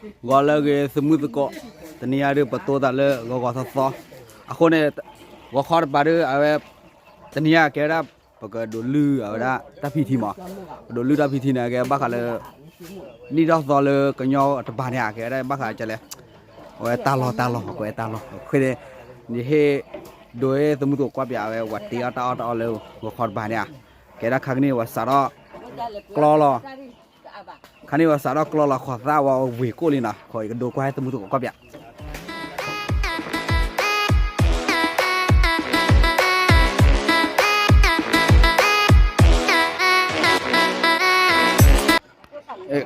ဂီၤလၢအဂ့ၤ သုးမုၢ်သကိး, တနံၤအံၤဒုး ပတိသးလၢဂီၤဂီၤသီသီ, အဃိန့ၣ် ဂီၤခီတပၤဒုး အဝဲ တနံၤအံၤကဲဝဲဒၣ် ပကဒိးလုၢ်အဝဲဒၣ်တၢ်ဖံထံမး, ပဒိးလုၢ်တၢ်ဖံထံန့ၣ် ကဲဘၣ်ဃးလၢ နံၣ်ထီၣ်သီလၢကညီတပၤန့ၣ် ကဲဝဲဒၣ်ဘၣ်ဃးကလဲၣ်, အဝဲတၢ်လီၢ်တၢ်လီၢ် ကွဲးတၢ်လီၢ် အဃိန့ၣ် ယဟ့ၣ်ဒိးသုးမုၢ်သကိးကွၢ်ပၠးအဝဲ ဝၤတ့အီၣ်တၢ်အီၣ်တၢ်အီလၢဂီၤခီတပၤန့ၣ်ဧါ, ကဲဒၣ်ခါကနံၣ်ဝဲစးထီၣ် ကျီလီၤ ခါန့ၣ်ဝဲစးထီၣ်ကျီလီၤဃီၤသၣ်ဝဲ ဝ့ၤကိၣ်လံနီၤ, ယကဒိးကွၢ်ဟဲသုးမုၢ်သကိးကွၢ်ပၠး,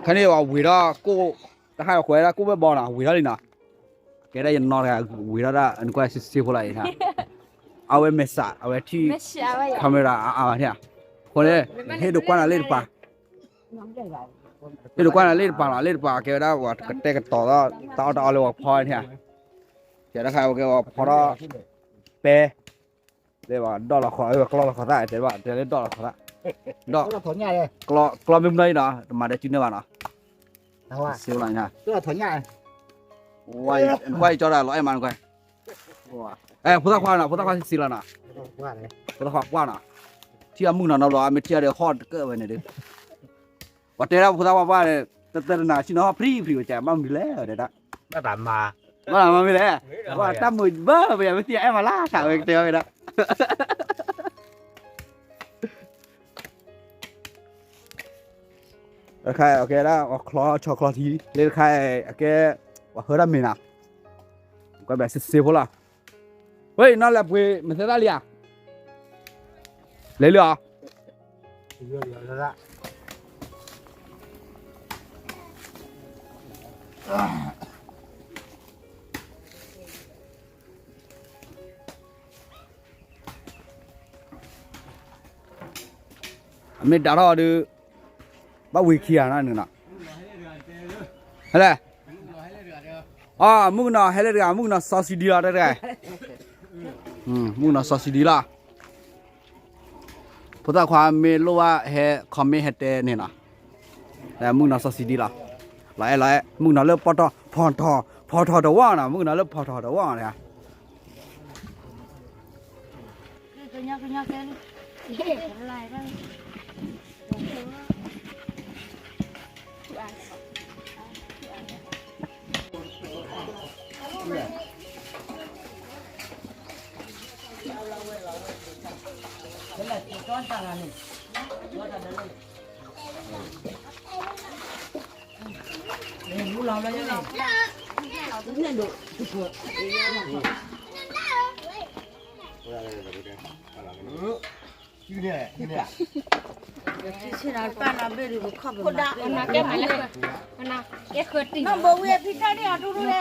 ခါန့ၣ်ဝဲဝ့ၤထီၣ်ကိၣ်, တၢ်ဟးကွဲးဒၣ်ကိၣ်ဘၣ်ဘီနီၤ ဝ့ၤထီၣ်လံနီၤ, ကဲဒၣ်ယနီၤတဂၤ ဝ့ၤထီၣ်ဒၣ် နကွၢ်ဆ့ဆ့ဖိလီၤအံၤ, အဝဲမဲာ်ဆှး အဝဲထံၣ် camera အါအါဘၣ်န့ၣ်, အဃိန့ၣ် ဟ့ၣ်ဒိးကွၢ်နၤလ့ၣ်တပၤ ဟ့ၣ်ဒိးကွၢ်နၤလ့ၣ်တပၤလီၤ, လ့ၣ်တပၤကဲဝဲဒၣ် ပှၤကတဲာ်ကတီၤဒီး တၢ်အီၣ်တၢ်အီလၢပှၤဖီန့ၣ်, ကဲတခါဝဲကဲပှၤဖီထီၣ် ပဲ လၢပှၤဒီၣ်လီၤဃီၤ ဝဲကျီလီၤဃီၤသၣ် တဲဘၣ် တဲလၢဒီၣ်လီၤဃီၤသၣ်, ဒီၣ် ကျီမ့ၢ်မနီၤအံၤနီၤ တမၤဒီးစုန့ၢ်ဘၣ်နီၤ, စ့လီၤ, ကွၢ်ယကၠီတၢ်လီၤအဲၣ်မးနကွၢ်, ဖိသၣ်ခွါနီၤ ဖိသၣ်ခွါစံးလီၤနီၤ, ဖိသၣ်ခွါပှၢ်နီၤ, ထံၣ်အမုၣ်ကနီၤနီၤဘျီ မ့ၢ်ထံၣ်အီၤဒီးဟီၣ်တကၢၢ်ဝဲန့ၣ်ဒီး, ပှၤတဲဒၣ်ဖိသၣ်ခွါပှၢ်န့ၣ် တတၢတနၤဆံနီၤ ဖရံဖရံဝဲကဲ မ့ၢ်မနုၤလဲၣ်တဲဒၣ်, ဘၣ်တၢ်မၤ, ဘၣ်တၢ်မၤမ့ၢ်လဲၣ်, ဘၣ်တၢ်မုာ်ဘၣ်ဝဲ မ့ၢ်ထံၣ်အအဲၣ်မးလၢ်ထးဝဲကတဲဝဲဒၣ် တခါအကဲဒၣ် ပှၤချီဆီချီထံ လၢတခါအကဲ ပှၤဟၢတၢ်မ့ၤနီၤ, ကွၢ်ဘၣ်စ့စ့ဖိလီၤ, ဝဲနီၤလဲၤပှ့ၤမ့ၢ်သၢသၣ်လံဧါ, လဲၤလံဧါ အမ့ၢ်ဒၣ်ထီၣ်ဒီး ဘၣ်ဝံၤခံဂၤနီၤနုၤနီၤ, ဟဲလဲၣ်, အမုၣ်ကနီၤဟဲလၢတဂၤ မုၣ်ကနီၤစီၤစံဒံလီၤတဂၤ, မုၣ်ကနီၤစီၤစံဒံလီၤ, ဖိသၣ်ခွါမ့ၢ်လိၣ်ဘၣ်ဟဲ comment ဟဲတဲန့ၣ်နီၤ, မုၣ်ကနီၤစီၤစံဒံလီၤ, လီၤအဲၣ်လီၤအဲၣ် မုၣ်ကနီၤလၢဖီထီၣ် ဖီထီၣ်တဝီနီၤ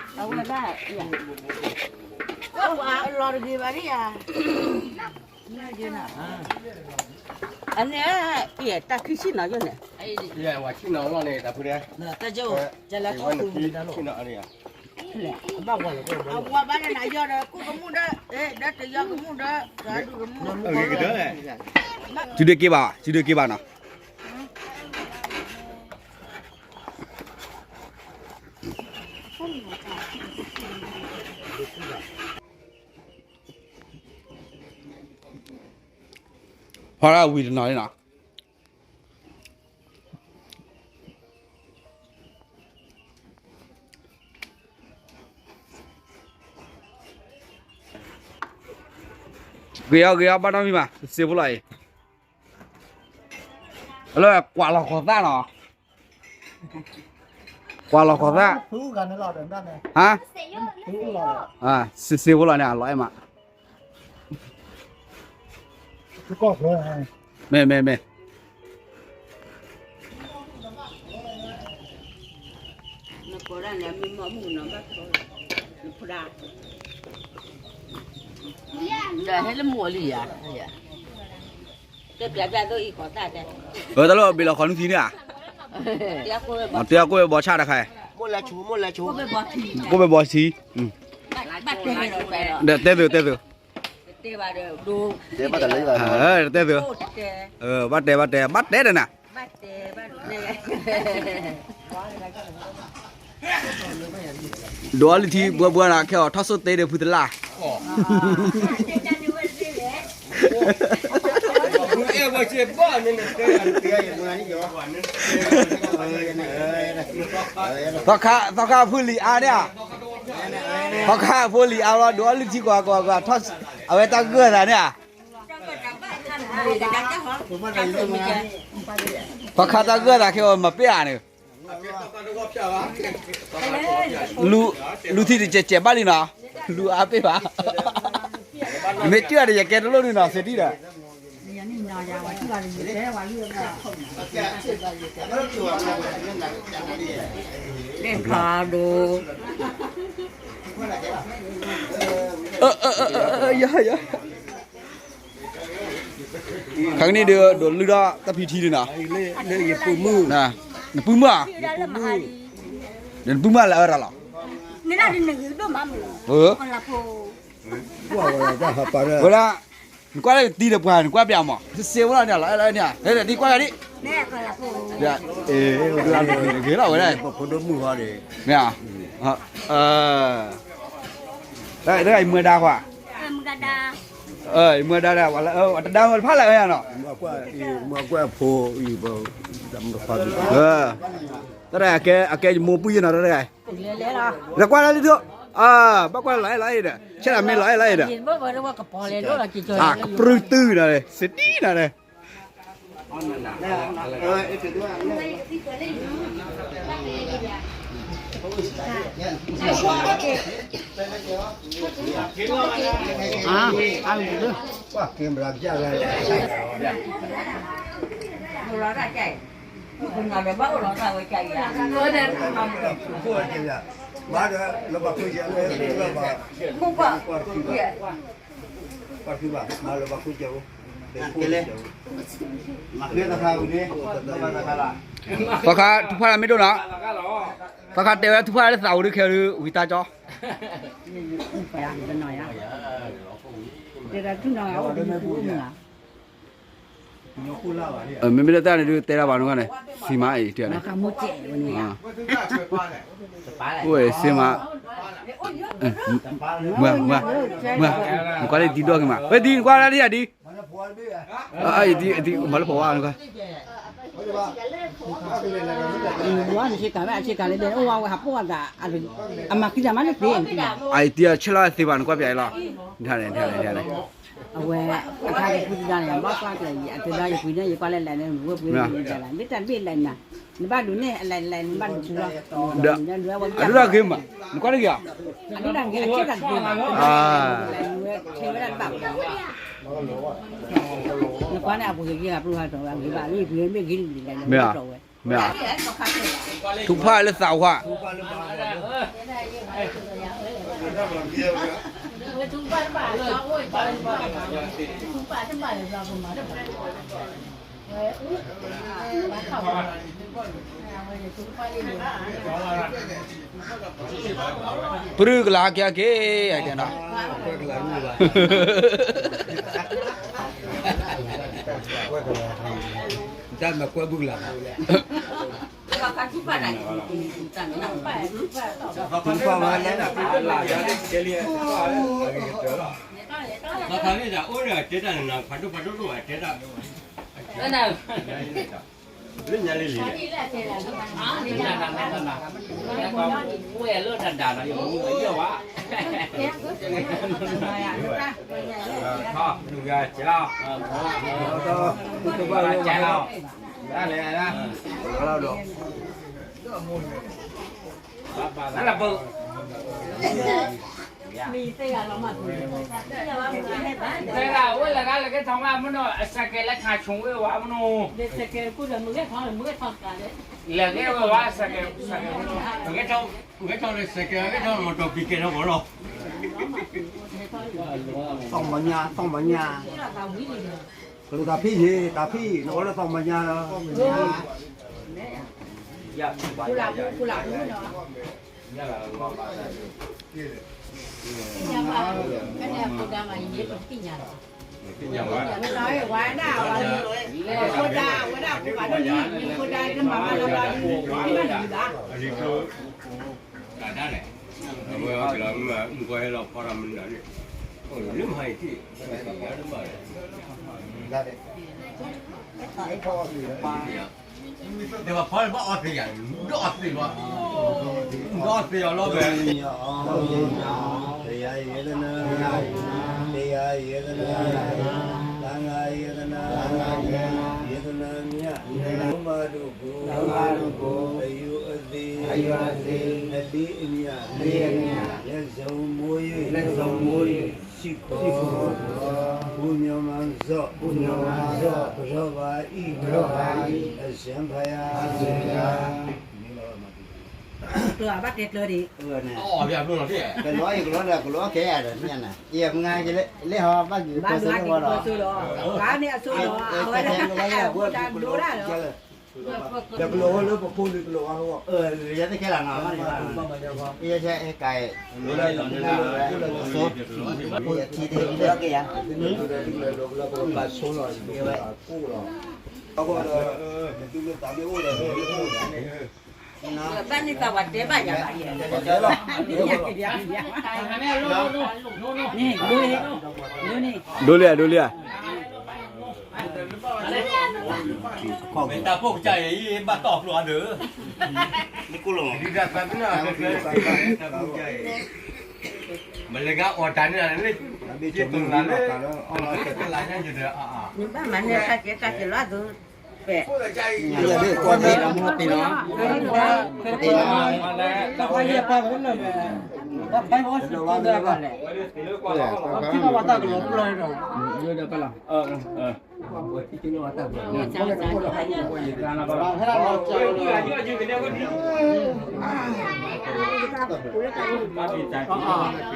မုၣ်ကနီၤလၢဖီထီၣ်တဝီန့ၣ် အန့ၣ် တၢ်ခံဆံနီၤယိန့ၣ်, တၢ်ကဲ အဝဲဘၣ်နယီၢ်ဒီး ကူၣ်ကမူၣ်ဒီး ဒီးတယီၢ်ကမူၣ်ဒီး စုဒုးက့ဘၣ် စုဒုးက့ဘၣ်နီၤ ဖီလာ်ဝံၤတနီၤလံနီၤ, ဂ့ၤအီၤဂ့ၤအီၤ ဘၣ်နီတမံၤဘၣ် စ့ဖိလီၤအံၤ, လၢကွၢ်လီၤကီၤသၣ်နီၤ, ကွၢ်လီၤကီၤသၣ်, ဟါ, စ့စ့ဖိလီၤန့ၣ် အလီၤအဲၣ်မး မ့ၢ်မ့ၢ်မ့ၢ်, ဒီးဟဲလၢမိၢ်လံယၤ, တၢ်လၢဘ့ၣ်လီၤခီနုၢ်ထံန့ၣ်ဧါ, တဲအကိးဝဲဘီဆၣ်တခါ, ကိးဝဲဘီဆံ, ဒီးတဲသုတဲသု, တဲသု, ဘၣ်တဲ ဘၣ်တဲ ဘၣ်တဲဒီးနၤ, ဘၣ်တဲ ဒိးအီလုၢ်ထံဘှီဘှီနီၤ ခဲအီၤထီၣ်စိၣ်သ့ဒီးဖုသလၢ် သီခါ သီခါဖုလံၤအါန့ၣ်ဧါ, သီခါဖိလံၤအါလီၤ ဒိးအီလုၢ်ထံကွၢ်ကွၢ်ကွၢ် အဝဲတၢ်ဂၢၢ်သးန့ၣ်ဧါ, သီခါတၢ်ဂၢၢ်သးခဲအီၤမၤပ့ၢ်အါန့ၣ် လူ လူထံတကဲးကဲးဘၣ်လံနီၤ, လူအါပ့ၢ်ဘၣ်, မ့ၢ်ကၢၢ်ဒီးယကဲတလိၣ်န့ၣ်နီၤ သ့တံၢ်ဒီး, ဖးဒိၣ်, ယ ခါကနံၣ်ဒီး ဒိးလုၢ်ထီၣ်တၢ်ဖံထံန့ၣ်နီၤ, နပုၢ်မုၣ်ဧါ, ဒီးနပုၢ်မုၣ်လၢအအၢတၢ်လီၤ, ဝဲဒၣ်, နကွၢ်လၢကသံဒီးပှၤ နကွၢ်ပျးမး စ့ဝဲလီၤန့ၣ်လီၤ, ဒ်ကွၢ်ဂၤဒ်, ဂ့ၤလီၤဝဲဒၣ်, မ့ၢ်ဧါ, တဂၤအံၤမူဒါခွါ, အံၤမူဒါဒၣ်, တဒါမ့ၢ်တဖၣ်လၢအၢယၤနီၤ, တၢ်တဂၤအကဲယမိၢ်ပုၢ်ယဲနီၤ တၢ်တဂၤ, လၢကွၢ်လၢလံဒိၣ်, ဘၣ်ကွၢ်လၢလၢအံၤဒီး ဆဲဒၣ်မ့ၢ်လၢလၢအံၤဒီး, ကပြုၢ်တုၤနီၤ စတံနီၤ, သီခါထူဖၣ်လၢမ့ၢ်ဒိၣ်နီၤ, သီခါတဲဝဲထူဖၣ်လၢသးအိၣ်ဒုးခဲဒုး ဝံၤတၢ်ကၠီ, မ့မ့ၢ်လၢတၢ်န့ၣ်ဒုးတဲတၢ်ဘၣ်နီၤန့ၣ်, စံမးအံၤတဲ, အိၣ်စ့မး, မၤ, မၤ, နကွၢ်လၢဒ်ဒီဂ့ၤမး, ဝဲဒ်နကွၢ်လၢဒ်ယၤဒ်, ဒ်မၤလၢဖီဝါနကွၢ်, ဝဲနဆ့ကၤဝဲအဆ့ကၤလၢဒဲး အိၣ်ဝဲဟးပိၢ်အသး, အမၤခံသးမးန့ၣ်သ့, အအံၤတံၤအဆဲးလီၤသ့ဘၣ် နကွၢ်ပျးအံၤလီၤ, ဒ်န့ၣ်, ဒ်န့ၣ်, အဝဲ, အခါကဖုတဒါန့ၣ် ဘၣ်ကွၢ်ကျဲၤယံၤ အတဲဒၣ်ယပှ့ၤန့ၣ် ယကွၢ်လၢလဲၤန့ၣ် ဝဲပှ့ၤန့ၣ်ဒ်လဲၣ် မ့ၢ်တၢ်ဘ့ၣ်လဲၤနၤ, နဘၣ်ဒုးန့ၣ်အလဲၤလဲၤ နဘၣ်ဒုးပူၤလီၤ, အဒုးတၢ်ဂ့ၤမး, နကွၢ်တဂ့ၤဧါ, အဒုးတၢ်ဂ့ၤ အဆ့ကၤတဂ့ၤဘၣ်, နကွၢ်န့ၣ် အပှ့ၤဂ့ၤဂ့ၤ အပျိၢ်ဟးတီၢ်ဝဲ အဂ့ၤဘၣ် လၢပှ့ၤမ့ၢ်ဂ့ၤတဂ့ၤလဲၤနဘၣ်တီၢ်ဝဲ, မ့ၢ်ဧါ, ထူဖၣ်လၢသးဝါ ပရုကလၤက့ၤက့ၤ အတဲနီၤ, တၢ်မၤကွၢ်ဘုကလၤ, သီခါန့ၣ် အိၣ်ဒီးတဲတၢ်န့ၣ်နီၤ ဖးဒိၣ်ဖးဒိၣ်ဒိၣ်ဘၣ်တဲတၢ်, လၢညါလံလံ, ဝဲလၢတၢ်ဒၣ်နီၤ ယမူယဝဲ, ထီၣ်ဒုးဂၤကဲလီၤ, ကဲလီၤ, တၢ်လဲၤ, တၢ်လၢပ တဲဒၣ်ဝဲလၢဂၤလၢကဲထီၣ်မးမနီၤ အစကဲလၢခါဆိဝဲဝဲမနီၤ, လဲၤဂဲၤဝဲဝဲစကဲ, ဂဲၤထီၣ်လၢစကဲ ဂဲၤထီၣ်လီၤတီၤပံၤကဲထီၣ်ဂီၤလီၤ, သီၣ်မညါ သီၣ်မညါ, ကလူးတၢ်ဖံးယ့ၤ တၢ်ဖံး နအိၣ်လၢသီၣ်မညါလီၤ. ဝဲဒၣ် ဝဲဒၣ် ဖိဒါ ဝဲဒၣ် ဖိဒါ တမၤမၤလီၤလီၤ အလံၤကျိ တၢ်ဒၣ်လဲၣ် အဝဲအီၣ်ကလီၤမုၢ်ဂီၤဟဲလီၤဖီထီၣ်မနုၤန့ၣ် လၢမဟါအံၤထံၣ် တဲဘၣ်ဖီဘၣ်အီသံးယၤ ဒီးအီသံးဘၣ် ဒီးအီသံးအီၤလီၤဘဲ သယၤယဲသနၢ သယၤယဲသနၢ သံဃာယဲသနၢ ယဲသနၢမၠၣ် ဒိမၤဒိၣ်ကိ အယုအသ့ အလံအမၠၣ် လၢဇမိယ့ စံၣ်ခီ ပူၤညီမၤစီၣ် ပူၤညီမၤစီၣ် ပထီၣ်ဘၣ်အံၤ ပထီၣ်ဘၣ်အံၤ အစၢဖးယၤ အစၢဖးယၤ ကျၢၤဘၣ်တဲကျၢၤဒံး အီၣ်ဘၣ်ဖျိလီၤ ကလီအံၤကလီဒီး ကလီအီၣ်ခဲအံၤဒီး မ့ၢ်နၤ ယမုၢ်ဂၤ လၢဟီဘၣ်က့ၤကီၢ်စဲၣ်လၢဝဲဒီး ဘၣ်န့ၣ်အစိဒီး အဝဲဒၣ် အဝဲဒၣ်ဒိဒၣ်ဒီး ဒီးကလီၤဝဲလၢပဖိလံၤကလီၤဝဲလီၤ ယဲသ့ခဲလၢာ်နီၤ ယဲကဲကဲ ဖိလံၤကလီၤဝဲလီၤ ယထံၣ်တဲကဲယၤ ပဆိလီၤ ယဝဲ ဘၣ်န့ၣ်သးဝဲတဲဘၣ်ယၤဘၣ်ယဲ ဒိလံဧါ ဒိလံဧါ မ့ၢ်တၢ်ဖိကစၢ်အံၤ ဘၣ်တီၢ်ဖျိအါဒၢး မလဲၤဂၤအီၣ်တၢ်န့ၣ်လၢ ယတိၢ်လၢ်လၢ ကလၢညါယဒီး နဘၣ်မၤန့ၢ်တၢ်ကဲတၢ်ကဲလီၤအသိး ပဲ ဒိၣ်အမ့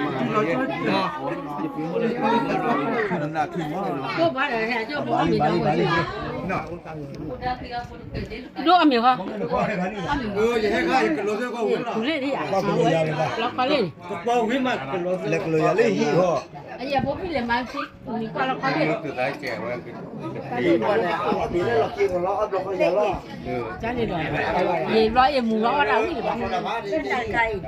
ၢ်ဟီ ပူၤလ့ၣ်ဒ်ယၤ လီၤခီလ့ၣ် လဲၤကလီၤယၤလၢဟံၣ်ဟီ အံၤအဖိဖံးလဲၤမၤသံ နံၤကွၢ်လီၤခီလ့ၣ် ကန့ၣ်ဒီး ယဘျီအံၤမူၤလီၤအီၣ်တၢ်ဝံၣ်လၢၤဘၣ်